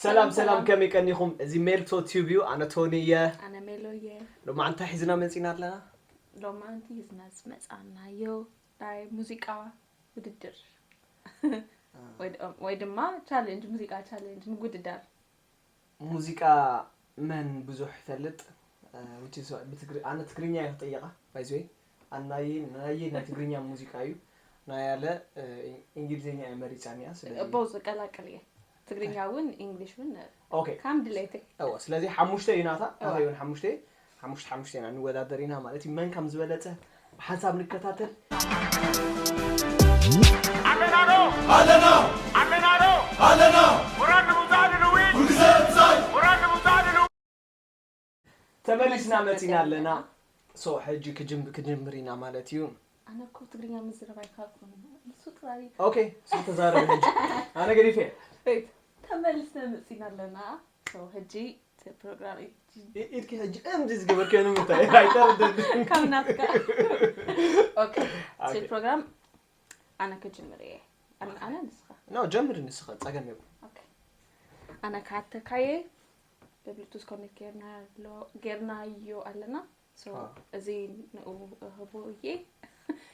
ሰላም ሰላም፣ ከመይ ቀኒኹም? እዚ ሜልቶ ቲዩብ እዩ። ኣነ ቶኒ እየ። ኣነ ሜሎ እየ። ሎማዓንቲ እንታይ ሒዝና መፂና ኣለና? ሎማዓንቲ ሒዝና ዝመፃናዮ ናይ ሙዚቃ ውድድር ወይ ድ- ወይ ድማ ቻሌንጅ፣ ሙዚቃ ቻሌንጅ፣ ምጉድዳር። ሙዚቃ መን ብዙሕ ይፈልጥ? ኣነ ትግርኛ እየ ክጠይቃ ባይዘወይ። ኣናየ ናየ ናይ ትግርኛ ሙዚቃ እዩ። ናይ ያለ እንግሊዝኛ እየ መሪፃ እኒኣ። ስለዚ ቦዝ ቀላቅል እየ። ትግርኛ እውን እንግሊሽ እውን ኦኬ ከም ድሌተይ። እወ ስለዚ ሓሙሽተ እዩ ናታ፣ ናተይ እውን ሓሙሽተ እዩ። ሓሙሽተ ሓሙሽተ ኢና ንወዳደር ኢና ማለት እዩ። መን ከም ዝበለፀ ብሓንሳብ ንከታተል። ኣለና ዶ ኣለና ኣለና ዶ ኣለና። ወራር ንምውፃእ ድልዊ ኩሉ ግዜ ብፃይ ወራር ንምውፃእ ድልዊ ተመሊስና መፂና ኣለና። ሶ ሕጂ ክጅም- ክጅምር ኢና ማለት እዩ። ኣነ እኮ ትግርኛ ምዝረብ ኣይከኣልኩን። ንሱ ጥራይ ኦኬ ሶ ተዛረብ ሕጂ። ኣነ ገዲፈ ወይት ተመሊስና መፂና ኣለና። ሶ ሕጂ እቲ ፕሮግራም እዩ። ኢድኪ ሕጂ እንዲ ዝገበርከ ንምንታይ ኣይተረደድን። ካብ ናትካ ኦኬ እቲ ፕሮግራም ኣነ ክጅምር እየ። ኣነ ኣነ ንስኻ ኖ ጀምሪ ንስኻ ጸገም የብሉ። ኦኬ ኣነ ካተካየ ብብሉቱዝ ኮኔክት ጌርናዮ ኣለና። ሶ አዎ። እዚ ንኡ እህቦ እየ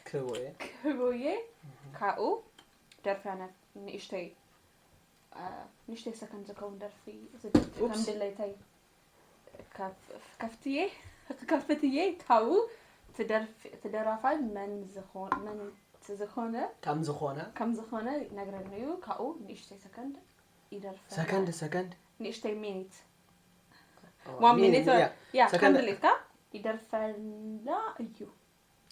ክህቦ እየ ክህቦ እየ ካብኡ ደርፊ ኣነ ንእሽተይ አ፣ ንእሽተይ ሰከንድ ዝከውን ደርፊ ዝደርፊ ከም ኡፕስ። ድሌተይ ከፍ- ከፍትየ ክከፍት እየ ካብኡ እቲ ደርፊ- እቲ ደራፋይ መን ዝኾ- መን ዝኾነ ከም ዝኾነ ከም ዝኾነ ይነግረኒ እዩ ካብኡ ንእሽተይ ሰከንድ ይደርፈ ሰከንድ ሰከንድ ንእሽተይ ሚኒት ኦ፣ ዋን ሚኒ- ሚኒት ያ፣ ያ ከም ሰከንድ ድሌትካ ይደርፈላ እዩ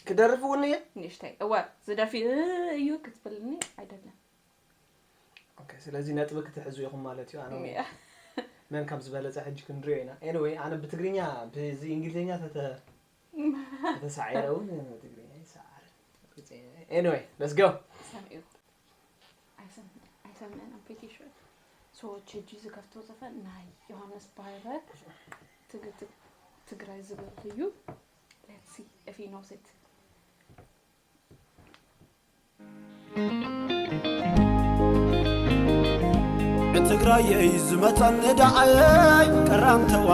ክደርፍ እውን እየ ንእሽተይ እወ ዝደርፊ እዩ ክትብልኒ ኣይደለን ኦኬ፣ ስለዚ ነጥቢ ክትሕዙ ኢኹም ማለት እዩ። ኣነ እውን ያ። መን ካብ ዝበለጸ ሕጂ ክንሪኦ ኢና። ኤኒወይ ኣነ ብትግርኛ ብዚ እንግሊዝኛ ተተ ተተሳዒረ እውን ትግርኛ ይሰዓር። ኤኒወይ ለትስ ጎ ሰሚዑ ኣይሰምዕን I'm pretty sure ሰዎች እጅ ዝከፍቶ ዘፈን ናይ ዮሃንስ ባይረ ትግ- ትግ- ትግራይ ዝብል እዩ let's see if he knows it ትግራይ ዝመፀኒ ደዓይ ቀራምተዋ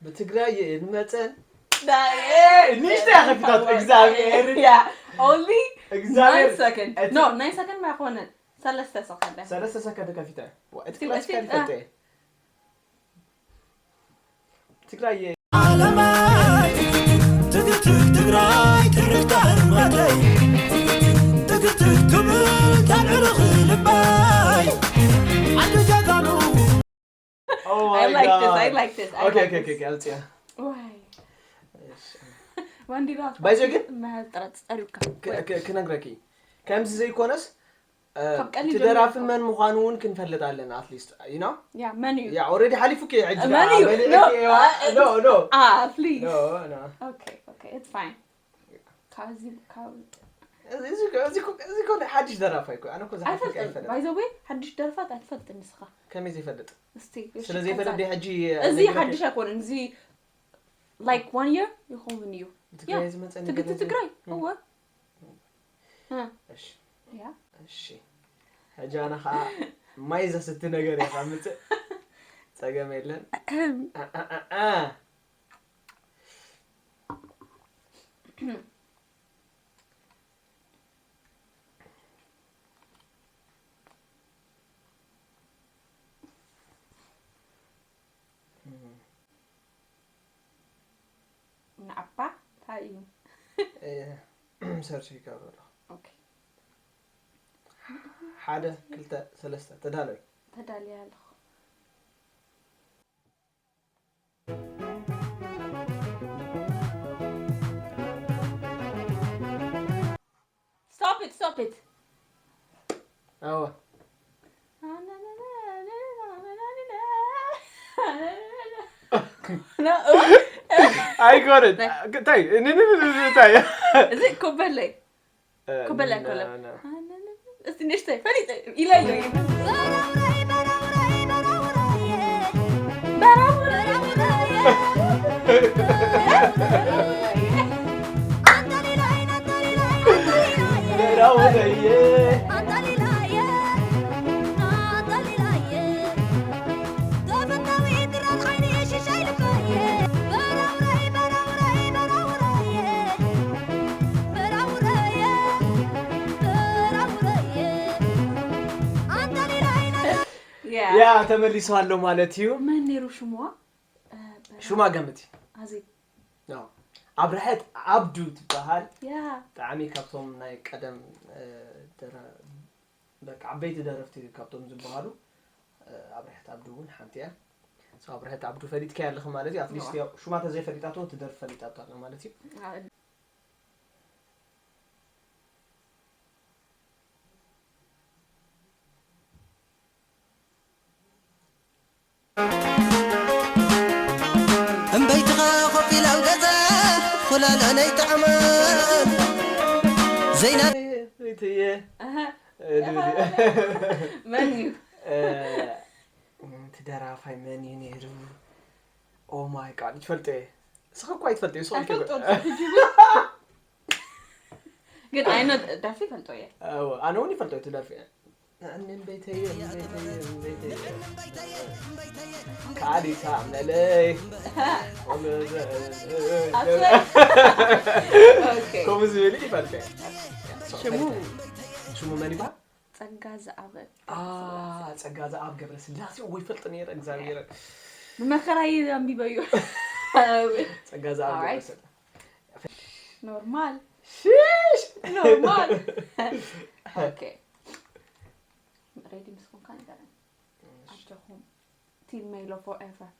ብትግራይ ንመፀን ዳየ ንእሽተይ ከፊታት እግዚኣብሔር yeah only እግዚኣብሔር nine second እቲ- no nine second ኣይኮነን ሰለስተ ሰከንድ ሰለስተ ሰከንድ ከፊታ እቲ እስቲ- ክላሲካ እስቲ- ይፈልጠ ትግራይ ዓለማይ ትግትግ ትግራይ ትርግታ እርማተይ ትግትግ ትብል ታልዕርኽ ልባይ ዓዲ ጀጋኑ Oh I my like this God. I like this I Okay, like okay, this. okay, okay. ዋይ ባንዲራ ባይዘ ግን- መጥረት ጸሪብካ ክ- ክ- ክነግረኪ ከምዚ ዘይኮነስ እ፣ ካብ ቀሊል እቲ ጀምሮ ደራፊ እኮ። መን ምዃኑ እውን ክንፈልጥ ኣለና ኣትሊስት you know ያ መን እዩ ያ already ሓሊፉ ኪ ሕጂ መን እዩ? no no no Ah, please. no no Okay, okay, it's fine. ካብዚ ካብ እዚ እዚ እዚ እኮ- እዚ እኮ ናይ ሓድሽ ደራፋይ እኮ ኣነ እኮ ዝሓፍር ኣይፈልጥን ኣይፈልጥ by the way ሓድሽ ደርፋት ኣይትፈልጥን ንስኻ ከመይ ዘይፈልጥ እስቲ ስለ ዘይፈልጥ ዲ ሕጂ እዚ ነግረኪ- ሓድሽ ኣይኮነን እዚ like one year ይኸውን እዩ ትግራይ ዝመፀ ትግቲ ትግራይ እወ እሺ ያ እሺ ሕጂ ኣነ ከዓ ማይ ዘስቲ ነገር እየ ካብ ምፅእ ፀገም የለን ኣ- ኣ- ኣ- ኣ። ንዓባ እንታይ እዩ እ፣ ሰርች ይገብር ኣለኹ okay ሓደ ክልተ ሰለስተ ተዳለዩ ተዳልያ ኣለኹ stop it stop it ኣወ No, ኣይኮነን እንታይ እንታይ እዚ ኮበለይ ኮበለይ ኣይኮነን ና- ና- እስቲ ንእሽተይ ፈሊጠ ኢለዮ በራውራይ በራውራይ በራውራይ በራውራይ በራውራይ ኣንታሊላየ ያ ተመሊሱ ኣሎ ማለት እዩ። መን ነይሩ ሽሙዋ? ሹማ ገምቲ። ኣዜብ። ኣብርሐት ዓብዱ ትበሃል። ያ ብጣዕሚ ካብቶም ናይ ቀደም ደረ በቃ ዓበይቲ ደረፍቲ ካብቶም ዝበሃሉ ኣብርሐት ዓብዱ እውን ሓንቲ እያ። ኣብርሐት ዓብዱ ፈሊጥካያ ኣለኺ ማለት እዩ። ኣትሊስት ያው ሹማ ተዘይፈሊጣቶ ትደርፍ ፈሊጣቶ ኣላ ማለት እዩ። እምበይትኻ ኮፍ ኢላ ኣብ ገዛ ኹላል ኣለይ ጣዕማን ዘይና ቤትየ መን እዩ? እቲ ደራፋይ መን እዩ ነይሩ? ኦ ማይ ጋድ ይትፈልጦ እየ። እስኺ እኳ ይትፈልጦ እየ። ኣይፈልጦ ግን ኣይነ ደርፊ ይፈልጦ እየ። ኣነ እውን ይፈልጦ እቲ ደርፊ። እኔም ቤተየ ቤተየ ቤተየ ካሊታ መለይ ከምኡ ዝብል ይፈልጠ። ሽሙ መን ይባሃል? ጸጋ ዝኣበ ጸጋ ዝኣብ ገብረ ስላሴ ወይ ፈልጥ ነይረ እግዚኣብሔር ብመከራይ ኣንቢበዩ። ጸጋ ዝኣብ ገብረ ስላሴ ኖርማል ሽሽ ኖርማል። ኦኬ ሬዲ ምስ ኮንካ ንገረኒ። ኣጆኹም ቲም ሜሎ ፎር ኤቨር።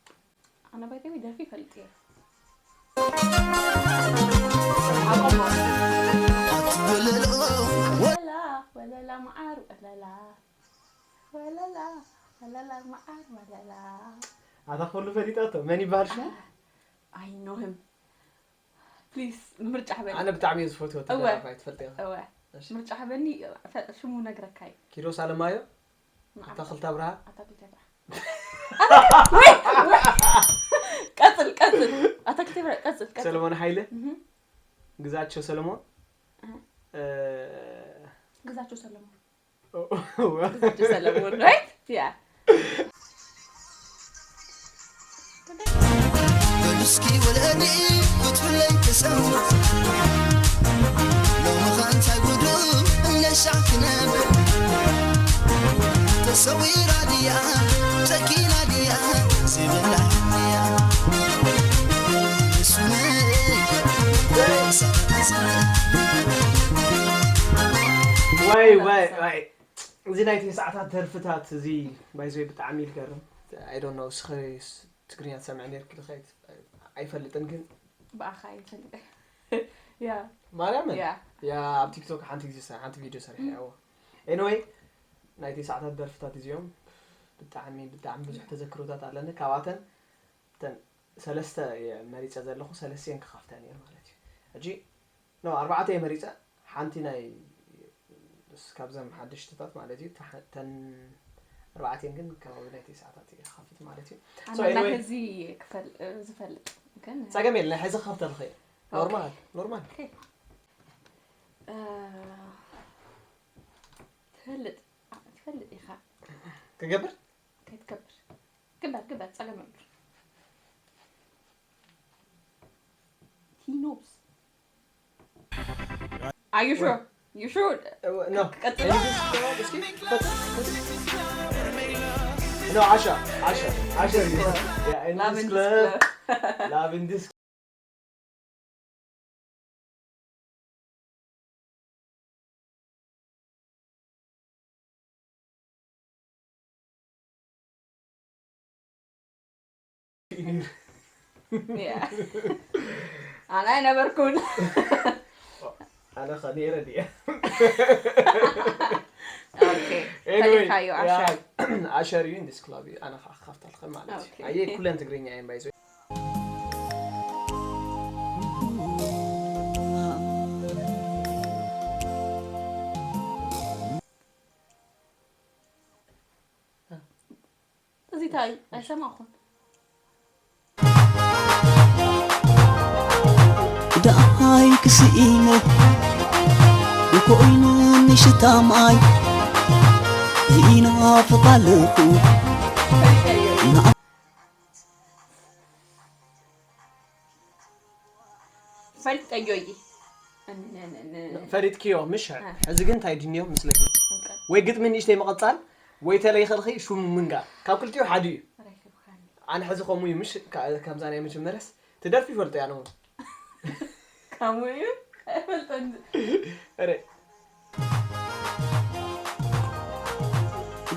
ኣነ ባይ ዘ ወይ ደርፊ ይፈልጥ እየ። ወለላ ወለላ መዓር ወለላ ወለላ ወለላ መዓር ወለላ። ኣታ ኩሉ ፈሊጣቶ መን ይበሃል ሽሙ? I know him. ፕሊስ ምርጫ ህበኒ። ኣነ ብጣዕሚ እየ ዝፈትዎ እቲ እወ። ደራፋይ ትፈልጥ ኢኻ። እወ እሺ። ምርጫ ህበኒ ፈ- ሽሙ ነግረካ እዩ። ኪሮስ ኣለማዮ ንዓም። ኣታኽልቲ ኣብርሃ ኣታክልቲ ኣብርሃ። ወይ፣ ወይ። ቀጽል ቀጽል ኣታክልቲ ኣብርሃ ቀጽል ቀጽል። ሰለሞን ሓይለ እህ፣ ግዛቸው ሰለሞን እህ። እ፣ ግዛቸው ሰለሞን ኦ፣ ግዛቸው ሰለሞን right yeah. በልስኪ ወለዲ ክትብለይ ተሰምዕ ሎምኸ እንታይ ጉዱ እነሻዕ ክነብር ተሰዊራ ድያ ጨኪና ድያ ዘይብላ ሕንያ ንሱነይ ዋይ ዋይ ዋይ እዚ ናይ ተስዓታት ደርፍታት እዚ ባይዘይ ብጣዕሚ ይገርም። I don't know እስኺ ትግርኛ ትሰምዕ ነርኪ ዶ ኣይፈልጥን ግን ብኣኻ ይፈልጥ ያ ማርያምን ያ ያ ኣብ ቲክቶክ ሓንቲ ግዜ ሰ- ሓንቲ ቪድዮ ሰሪሐ ያዎ anyway ናይ ተስዓታት ደርፍታት እዚኦም ብጣዕሚ ብጣዕሚ ብዙሕ ተዘክሮታት ኣለኒ ካብኣተን እተን ሰለስተ እየ መሪፀ ዘለኹ ሰለስቲአን ክኸፍተን እየ ማለት እዩ ሕጂ ኖ ኣርባዕተ እየ መሪፀ ሓንቲ ናይ ስ- ካብዘም ሓደሽትታት ማለት እዩ እታ ሓ- እተን ኣርባዕተን ግን ከባቢ ናይ ተስዓታት እየ ክኸፍት ማለት እዩ ኣነ So, ናይ anyway- ህዚ ክፈል ዝፈልጥ ግን ፀገም የለ ናይ ሕዚ ክኸፍተልኸ እየ ኖርማል ኖርማል እ፣ ትፈልጥ ትፈልጥ ኢኻ ክገብር ከይትገብር ግበር ግበር ጸገም የብሉ he knows are you sure you sure ኖ ቀጥሎ ኖ ዓሻ ዓሻ ዓሻ Love in this club club Love in this ኣነ ኣይነበርኩን ኣነ ከ ነይረ ድየ ፈሊጥካዮ ኣሸር ኣሸር እዩ ኢንዲስ ክላብ እዩ ኣነ ከዓ ክካፍተልክን ማለት እዩ ኣየ ኩለን ትግርኛ እየን ባይዞ እዚ እንታይ ኣይሰማኹን ደሃይ ክስኢነ ብኮይኑ ንሽታ ማይ ይናፍቕ ኣለኹ ፈልጠዮ እየ ፈሊጥክዮ ምሽ ሕዚ ግን እንታይ ድንዮ ምስለኪ ወይ ግጥሚ ንእሽተይ ምቕጻል ወይ ተለይ ከልኺ ሹም ምንጋር ካብ ክልቲኡ ሓደ እዩ። ኣነ ሕዚ ከምኡ እዩ ምሽ ካ- ከምዛ ናይ መጀመርያስ ትደርፊ ይፈልጦ እያ ነው። ከምኡ እዩ። ኣይፈልጠን። ረ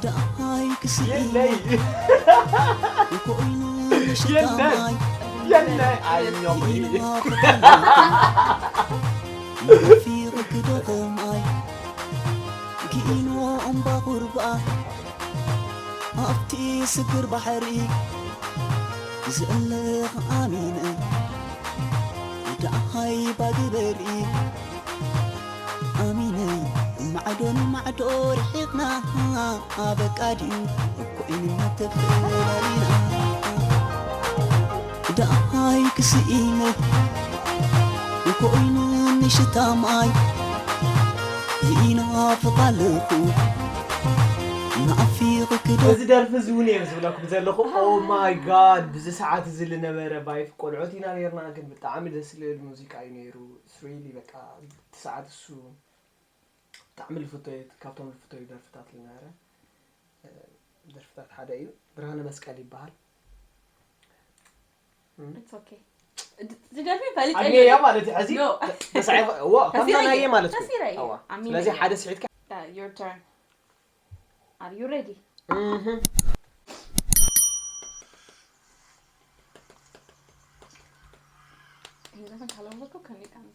ደሃይ ክስኢነ የለይ ኮይኑ የለን ንሽጣማይ የለይ ኣይኖኺ ኢኖ ክዳማይ ፊሩ ክደኸማይ ኪኢኖ እምባ ቁርባ ኣብቲ ስግር ባሕሪ ዝእልኽ ኣሚነ ደሃይ ባግበሪ ኣሚነይ ማዕዶ ንማዕዶ ርሒቕና በቃ ድዩ እኮ ኢንና ተፈላለና ደሃይ ክስኢነ እኮ ኢንኒ ሽታ ማይ ይናፍቕ ኣለኹ ናፊቕ ክደ እዚ ደርፊ እዚ እውን እዮም ዝብለኩም ዘለኹ። Oh my god፣ ብዚ ሰዓት እዚ ዝነበረ ቫይብ ቆልዑት ኢና ነርና፣ ግን ብጣዕሚ ደስ ዝብል ሙዚቃ እዩ ነይሩ። It's really በቃ እቲ ሰዓት እሱ ብጣዕሚ ዝፍቶ ካብቶም ዝፍተዩ ደርፍታት ዝነበረ ደርፍታት ሓደ እዩ። ብርሃነ መስቀል ይበሃል። ዝደርፊ ፈሊጠ ኣግኔያ ማለት እዩ። ሕዚ No. ተሳዒ እዎ ከምዛ ከሲረየ። ናየ ማለት እዩ። ከሲረየ። እዋ። ኣሚነ ስለዚ እየ። ሓደ ስዒትካ Your turn. Are you ready? እህ ይዘፈን ካለወቁ ከኔ ጋር ነው።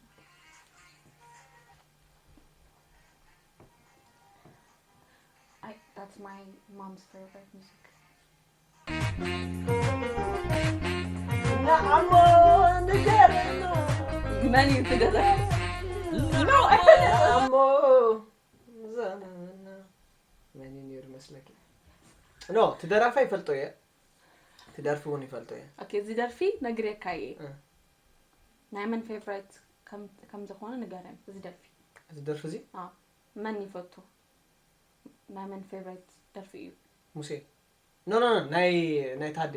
I, that's my mom's favorite music. ንዓሞ ንገረኖ መን እዩ ትገዛ? ንዓሞ ዘመና መን እዩ ነይሩ መስለኪ? ኖ ትደራፋ ይፈልጦ እየ ትደርፊ እውን ይፈልጦ እየ። ኦኬ፣ እዚ ደርፊ ነግሬካ እየ። እ። ናይ መን ፌቨራይት ከም ዝኾነ ንገረን። እዚ ደርፊ እዚ ደርፊ እዚ መን ይፈቱ? ናይ መን ፌቨራይት ደርፊ እዩ? ሙሴ ኖ ኖ ኖ፣ ናይ ናይ ታዴ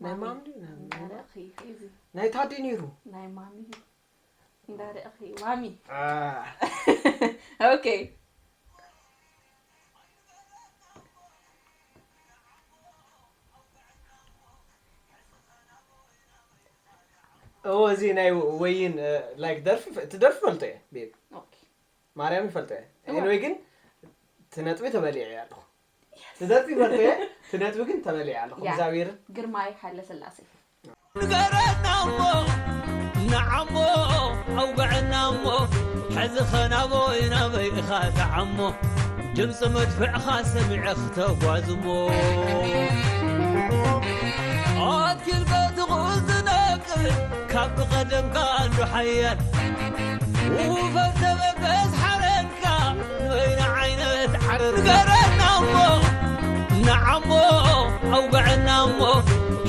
ናይ ማሚ ድዩ? ናይ- ናይ- እንዳረእኺ እዚ ናይ ታዴ ነይሩ። ናይ ማሚ እዩ። እንዳረእኺ ማሚ። አ፣ ኦኬ። ኦ እዚ ናይ ወይን ላይክ ደርፊ ትደርፊ ፈልጦ እየ ቤብ ኦኬ። ማርያም ይፈልጦ እየ። እዋ። ኤኒዌይ ግን ትነጥቢ ተበሊዐ እየ ኣለኹ። ትደርፊ ፈልጦ እየ ትነጥቢ ግን ተበሊዐ ኣለኹ። ያ። እግዚኣብሔርን ግርማይ ሓይለ ስላሴ። ንገረና እሞ ንዓሞ ኣውግዐና እሞ ሕዚ ኸናቦይ ናበይ ኢኻ ተዓሞ ድምፂ መድፍዕኻ ሰሚዐ ክተጓዝሞ ኣትኪልካ ትኹስ ዝነቅል ካብ ብቐደምካ እንዶ ሓያል ውፈር ተበገስ ሓረንካ ንበይና ዓይነት ዓረር ገረና እሞ ንዓሞ ኣውግዐና እሞ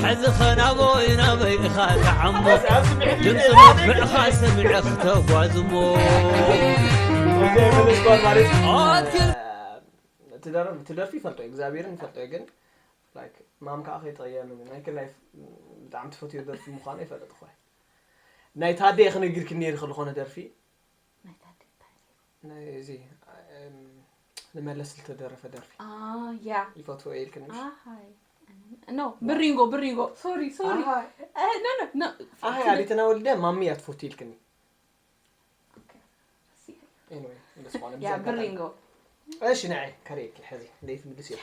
ሕዚ ኸናቦይ ናበይ ኢኻ ተዓሞ ድምፂ መድፍዕኻ ሰሚዐ ክተጓዝሞ ኣትኪል ትደርፊ ይፈልጦ እግዚኣብሔርን ይፈልጦ ግን ላይክ ማም ከዓ ከይትቕየምኒ ናይኪ ላይፍ ብጣዕሚ ትፈትዮ ደርፊ ምዃኑ ይፈልጥ ኾ ናይ ታዴ ክነግርኪ ነይር ዝኾነ ደርፊ ናይ ታዴ እንታይ ነይሩ? ናይ እዚ እም፣ ንመለስ ዝተደረፈ ደርፊ አ፣ ያ ይፈትዎ ኢልክንሽ ኣሃይ ኖ ብሪንጎ ብሪንጎ ሶሪ ሶሪ ኣሃይ ኖ ኖ ኖ ኣሃይ ኣዴትና ወልደ ማሚ እያ ትፈቱ ኢልክኒ ኦኬ። ኤኒዌይ እንደ ዝኾነ ያ ብዚ ኣጋጣሚ። ብሪንጎ እሺ ንዐ ከርእየኪ ሕዚ እንዴት ምልስ እዩ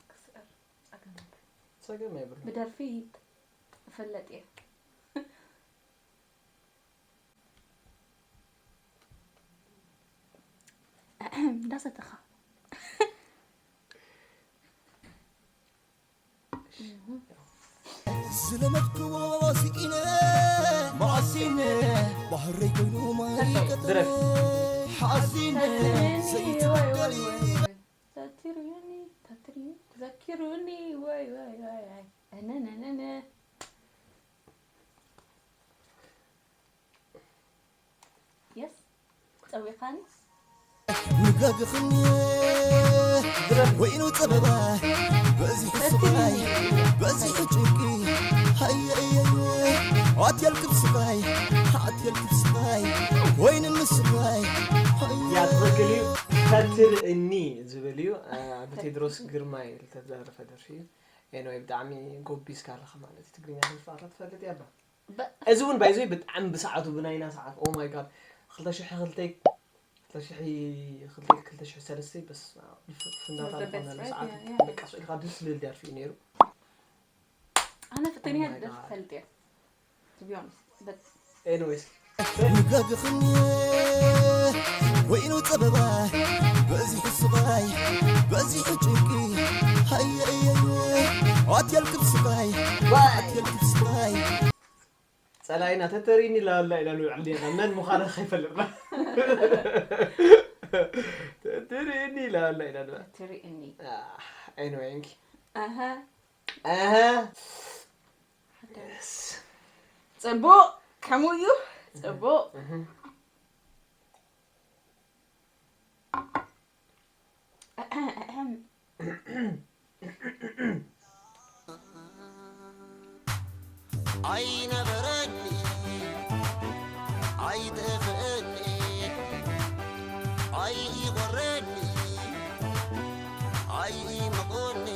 ክስዕር ጸገም የብሉ። ጸገም የብሉ ብደርፊ እፈለጥ እየ። እንዳሰተኻ ዝለመድክዎ ስኢነ መዓሲነ ባህረይ ኮይኑ ማይ ቀጠነ ሓዚነ ዘይትበደል ተትርዩኒ ተትርዩ ዘኪሩኒ ወይ ወይ ወይ ወይ እነነነነ የስ ጸዊኻኒ ንጋግኽኒ ኮይኑ ጸበባ በዚሑ ስቓይ በዚሑ ጭ ኣትየልክብ ስቓይ ኣትየልክብ ስቓይ ወይን ምስቓይ ያ ትኽክል እዩ። ተትርእኒ ዝብል እዩ። ኣቶ ቴድሮስ ግርማይ ዝተደረፈ ደርፊ እዩ። ኤንወይ ብጣዕሚ ጎቢዝካ ኣለኻ ማለት እዩ። ትግርኛ ደርፊ ኣረ ትፈልጥ እያ ባ። በ- እዚ እውን ባይዘይ ብጣዕሚ ብሰዓቱ ብናይና ሰዓት oh my god ክልተ ሽሕ ክልተ ክልተ ሽሕ ክልተ ክልተ ሽሕ ሰለስተ በስ ፍንዳታ The best, ዝኾነ right? ሰዓት Yeah, yeah. በቃ ስኢልካ ደስ ዝብል ደርፊ እዩ ነይሩ። ኣነ ፍትንያ Oh my ደርፊ God. ፈልጥ እየ to be honest but ኤኒዌይስ ይጋግኽኒ ኮይኑ ጸበባ በዚሑ ስቓይ በዚሑ ጭንቂ ሃየየየ ኣትየልክብ ስቓይ ኣትየልክብ ስቓይ ጸላኢና ተተሪኒ ላላ ኢና ንውዕል ዲና መን ምዃነ ከይፈልጥና ተተሪኒ ላላ ኢና ንውዕል ትርእኒ ኤኒዌይ እንኪ ኣሀ ኣሀ ጽቡቕ ከምኡ እዩ ጽቡቕ ኣይነበረኒ ኣይጠፍእኒ ኣይቆረኒ ኣይመቆኒ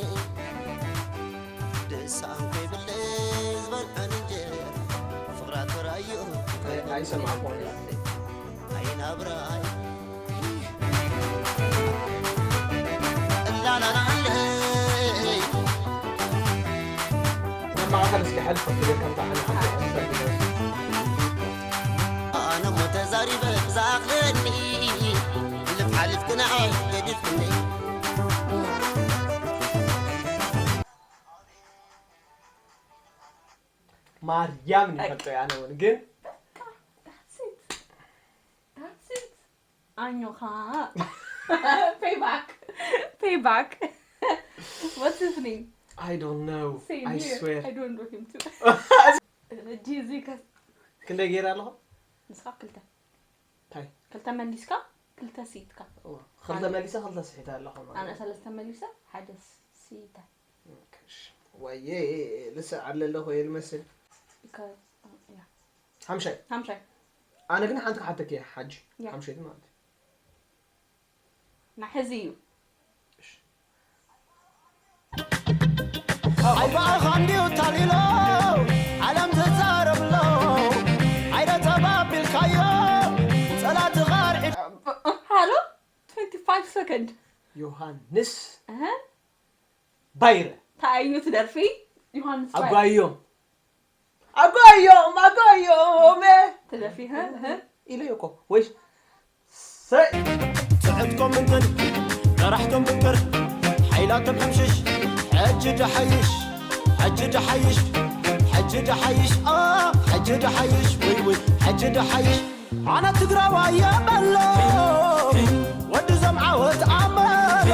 ደሳን ከይብለ ዝበልዐን እንጀራ ፍቕራ ተራዮ ኣይሰማዕኩ ኣይናብራይ መማእኸል እስኪ ሓልፍ ክትብል ከምታ ዓንዓን ኣነ ሞ ተዛሪበ ዝኣኽለኒ ልፍ ሓሊፍክና ገዲፍክኒ ማርያም ይፈልጦ ኣነ እውን ግን ኣኞኻ payback payback what's his name I don't know. Same I here. swear. I don't know him too. ዲዚ ከስ ክንደይ ገይረ ኣለኹ? ንስኻ ክልተ እንታይ? ክልተ መሊስካ ክልተ ሲትካ ኦ፣ ክልተ መሊሰ ክልተ ስሒተ ኣለኹ ማለት ኣነ እዩ። ሰለስተ መሊሰ ሓደ ሲተ ኦኬ፣ እሺ። ወየ ልስዕ ኣለ ኣለኹ እየ ልመስል። because yeah. ሓምሻይ። ሓምሻይ ኣነ ግን ሓንቲ ክሓተክ እየ ሓጂ። ያ። ሓምሻይቲ ማለት እዩ። ናሕዚ እዩ ኣይባእኻ እንዲዩ ታሊሎ ዓለም ዝዛረብሎ ዓይነ ተባቢልካዮ ጸላትኻ ኣርዒድ ሃሎ twenty-five second ዮሃንስ እህ ባይረ ታኣዩ ትደርፊ ዮሃንስ ባይ ኣጓዮም ኣጓዮም ኣጓዮም ትደርፊ እህ እህ ኢለዮ እኮ ወይ ሰይ ትዕድኮም እንትን መራሕቶም ብቅር ሓይላቶም ሕምሽሽ ሕጂ ድሓይሽ ሕጂ ድሓይሽ ሕጂ ድሓይሽ ኣ ሕጂ ድሓይሽ ወይ ወይ ሕጂ ድሓይሽ ኣነ ትግራዋይ እየ በሎ ወዲ ዞም ዓወት ኣመሎ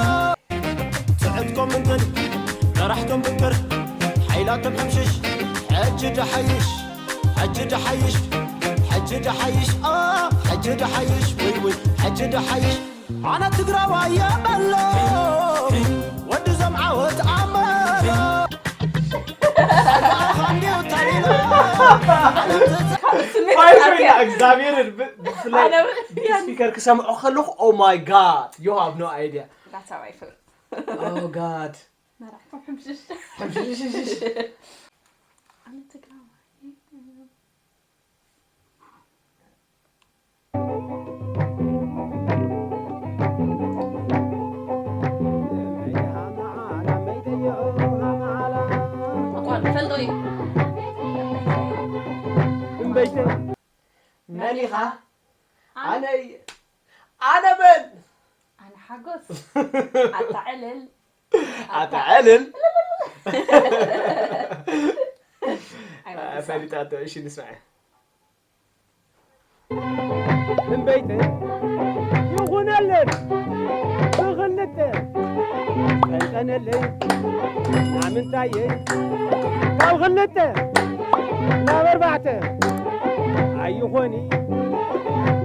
ትዕድኮም እንትን መራሕቶም ብቅር ሓይላቶም ሕምሽሽ ሕጂ ድሓይሽ ሕጂ ድሓይሽ ሕጂ ድሓይሽ ኣ ሕጂ ድሓይሽ ወይ ወይ ሕጂ ድሓይሽ ኣነ ትግራዋይ እየ በሎ ወዲ ዞም ዓወት ኣመሎ ኣኻ እንዲዩ ታሊሎ ዓለም ዝዘ ካብ ስሜት ባይዘይ ኣትያ እግዚኣብሔርን ብ- ብፍላይ ኣነ ስፒከር ክሰምዖ ከለኹ oh my god you have no idea that's how I feel oh god መራሕቶም ሕምሽሽ ሕምሽሽሽሽ ኣነ ትግራዋይ ኣቋር ፈልጦ እዩ እምበይተይ መን ኢኻ ኣነ እየ ኣነ መን ኣነ ሓጎስ ኣታ ዕልል ኣታ ዕልል ኣይወድሳ ፈሊጣቶ እሺ ንስምዐ እምበይተይ ይኹነለን ብኽልተ ጠንጠነለይ ናምንታየይ ካብ ኽልተ ናብ ኣርባዕተ ኣይኾኒ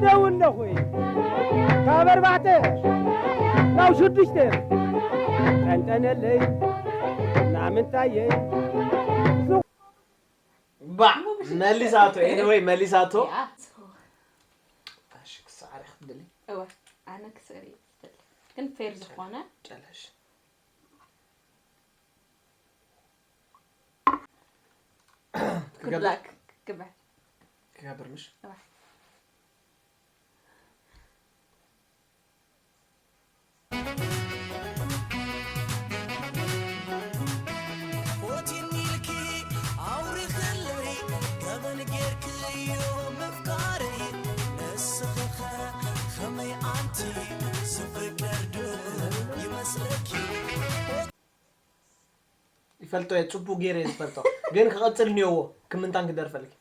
ደው ኣለኹ ካብ ኣርባዕተ ናብ ሽዱሽተ ጠንጠነለይ ናምንታየይ ባዕ መሊሳቶ፣ anyway፣ መሊሳቶ። ያ እሺ፣ ክሰዓር ክትደሊ። እወ ኣነ ክስዕር እየ ዝደሊ። ግን ፌር ዝኾነ ጨለሽ። good luck ግበር። ክገብር ምሽ? እወ። ኦቲኒልኪ ኣውሪኽለይ ገበን ጌርክዮ ምፍቃረይ ንስኺኸ ኸመይ ኣንቲ ዝፍቀር ዶ ይመስለኪ። ይፈልጦ እየ፣ ጽቡቅ ገይረ እየ ዝፈልጦ። ግን ክቐጽል እኒኦዎ፣ ክምንታን ክደርፈልኪ።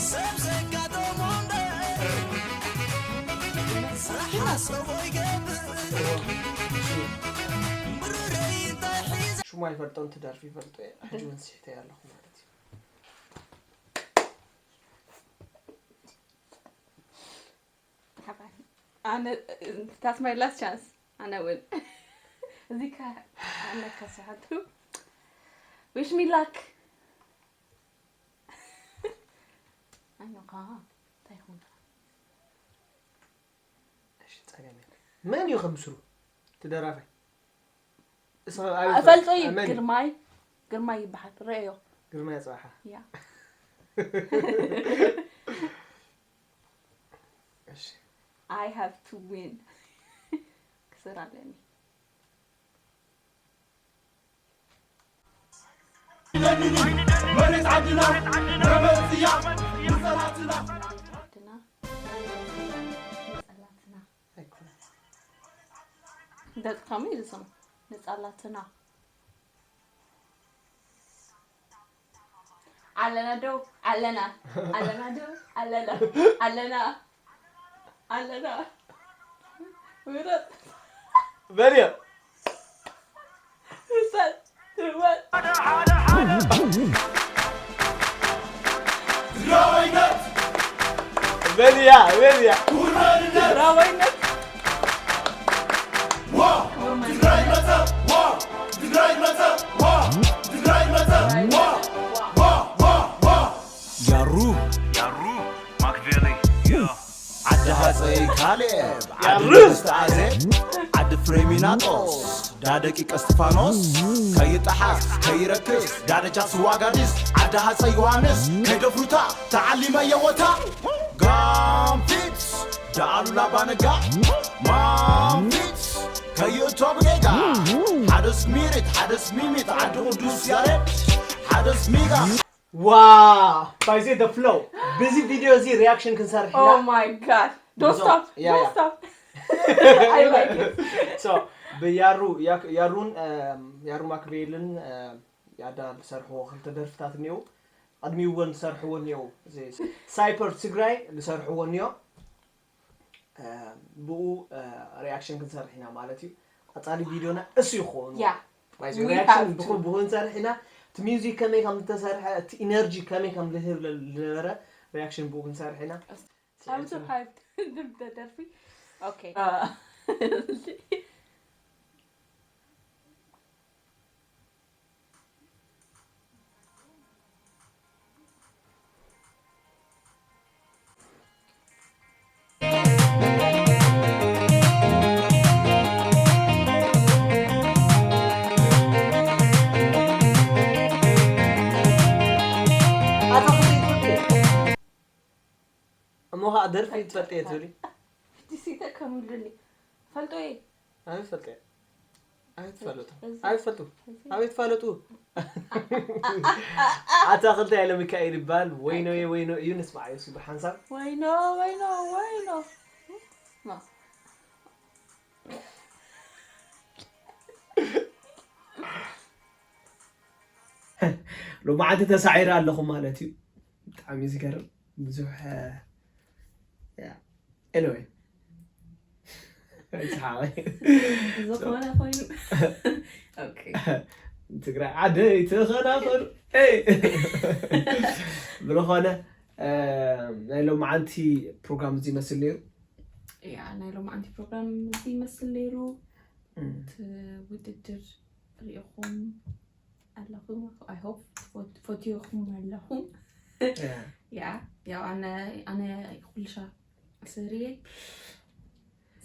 ሰብ ዘጋጠሞ እምበር ዝሓሰቦ ይገብር። ብሩረይ እንታይ ሒዘ ሽሙ ኣይፈልጦን፣ ትደርፊ ይፈልጦ እየ። ሕጂ እውን ስሒተ ኣለኹ ማለት እዩ። ሓባይ ኣነ that's my last chance ኣነ እውን እዚ ከ ኣለካ ሰሓቱ wish me luck ኣኖኻ እንታይ ይኹን እሺ፣ ጸገም የለን። መን እዩ ከምስሩ? ትደራፋይ። እስኸ እፈልጦ እዩ ግርማይ ግርማይ ይበሃል ረእዮ ግርማይ ኣጽባሓ። ያ እሺ። I have to win ክስር ኣለኒ መሬት ዓድና ረመፅያ ንፀላትና ዓድና ንፀላትና ደቂ ከመይ ዝስሙ ንፀላትና ኣለና ዶ ኣለና ኣለና ዶ ኣለና ኣለና ኣለና ምረጥ በልዮ ምሰል ትወል ትግራዋይነት በልያ በልያ ክቡር መንነት ትግራዋይነት ዋ ትግራይ መጸ ዋ ትግራይ መጸ ዋ ትግራይ መጸ ዋ ዋ ዋ ዋ ያሩ ያሩ ማክቬሊ ዮ ዓዲ ሃፀይ ካሌብ ዓዲ ያሩ! ንግስቲ ኣዜብ ዓዲ ፍሬሚናጦስ ዳ ደቂቀ እስጢፋኖስ ከይጠሓስ ከይረክስ ዳ ደጃ ስዋ ጋዲስ ዓዲ ሃፀይ ዮሃንስ ከይደፍሩታ ተዓሊመ የወታ ጋንፊት ዳ ኣሉላ ኣባነጋ ማንፊት ከይእቶ ብጌጋ ሓደስ ሚሪት ሓደስ ሚሚት ዓዲ ቅዱስ ያሬድ ሓደስ ሚጋ ዋ ባይዜ the flow። በዚ ቪድዮ እዚ ሪያክሽን ክንሰርሕ ኢና። Oh my god don't ብዙ- stop ያ፣ don't ያ። stop I like it So ብያሩ ያክ- ያሩን እም፣ ያሩ ማክቤልን እም፣ ያዳ ዝሰርሕዎ ክልተ ደርፍታት እኒው ቅድሚኡ እውን ዝሰርሕዎ እኒው ሳይፐር ትግራይ ዝሰርሕዎ እኒዮ እም፣ ብኡ እ፣ ሪያክሽን ክንሰርሕ ኢና ማለት እዩ። ቀፃሊ ቪድዮና እሱ ይኸውን Yeah. ባይዚ We ሪያክሽን have ብኹ to. ብኹ ንሰርሕ ኢና። እቲ ሚውዚክ ከመይ ከም ዝተሰርሐ እቲ ኢነርጂ ከመይ ከም ዝህብ ዝነበረ ሪያክሽን ብኡ ክንሰርሕ ኢና። I'm so hyped ደርፊ okay እሞ ከዓ ደርፊ ትፈልጥ እየ ትብሊ ሕጂ ሲተ ከምሉኒ ፈልጦ እየ ኣበይ ትፈልጥ እየ ኣበይ ትፈለጡ ኣበይ ትፈልጡ ኣበይ ትፋለጡ ኣታ ክልተ ያለ ሚካኤል ይበሃል ወይኖ ወይኖ እዩ ንስማዓዮ ሲ ብሓንሳብ ወይኖ ወይኖ ወይኖ ማ ሎማዓንቲ ተሳዒረ ኣለኹ ማለት እዩ ብጣዕሚ እዩ ዝገርም ብዙሕ ያ anyway ኣይስሓቐ ዝኾነ ኮይኑ okay ትግራይ ዓደይ ተኸናኸሉ ሄይ ብዝኾነ ናይ ሎማዓንቲ ፕሮግራም እዚ ይመስል ነይሩ ያ ናይ ሎማዓንቲ ፕሮግራም እዚ ይመስል ነይሩ እም። እቲ ውድድር ሪኢኹም ኣለኹም። I hope ፈትኹም ኣለኹም። ያ ያው ኣነ ኣነ ኩልሻ ስርየ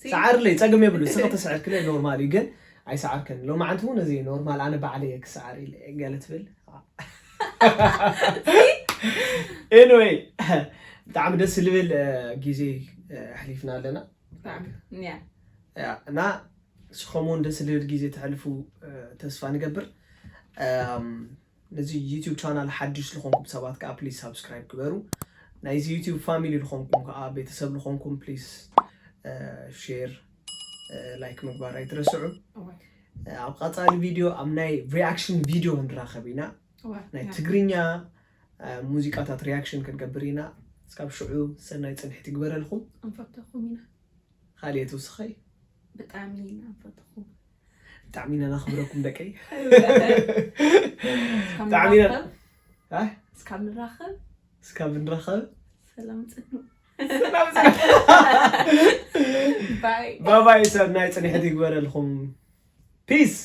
ሰዓርለይ ጸገም የብሉ። ስኸ ተስዕርክለ ኖርማል እዩ፣ ግን ኣይሰዓርከን። ሎማዓንቲ እውን እዚ ኖርማል ኣነ ባዕለይ ክሰዓር ኢለ ገለ ትብል። Anyway፣ ብጣዕሚ ደስ ዝብል ግዜ ኣሕሊፍና ኣለና። እና ንስኹም እውን ደስ ዝብል ግዜ ተሕልፉ ተስፋ ንገብር። ነዚ ዩቲዩብ ቻናል ሓድሽ ዝኾንኩም ሰባት ከዓ ፕሊዝ ሳብስክራይብ ግበሩ። ናይዚ ዩቲዩብ ፋሚሊ ዝኾንኩም ከዓ ቤተሰብ ዝኾንኩም ፕሊዝ ሼር፣ ላይክ ምግባር ኣይትረስዑ። ኣብ ቀፃሊ ቪድዮ ኣብ ናይ ሪያክሽን ቪድዮ ክንራኸብ ኢና። ናይ ትግርኛ ሙዚቃታት ሪያክሽን ክንገብር ኢና። እስካብ ሽዑ ሰናይ ፅንሒት ይግበረልኩም። ንፈተኹም ኢና። ካልእ ትውስኸይ? ብጣዕሚ ኢና ንፈተኹም። ብጣዕሚ ኢና ናኽብረኩም ደቀይ። ብጣዕሚ ኢና እስካብ ንራኸብ እስካብ ንራኸብ ሰላም ፅኑ። ባባይ ሰብ ናይ ፅንሒት ይግበረልኩም። ፒስ።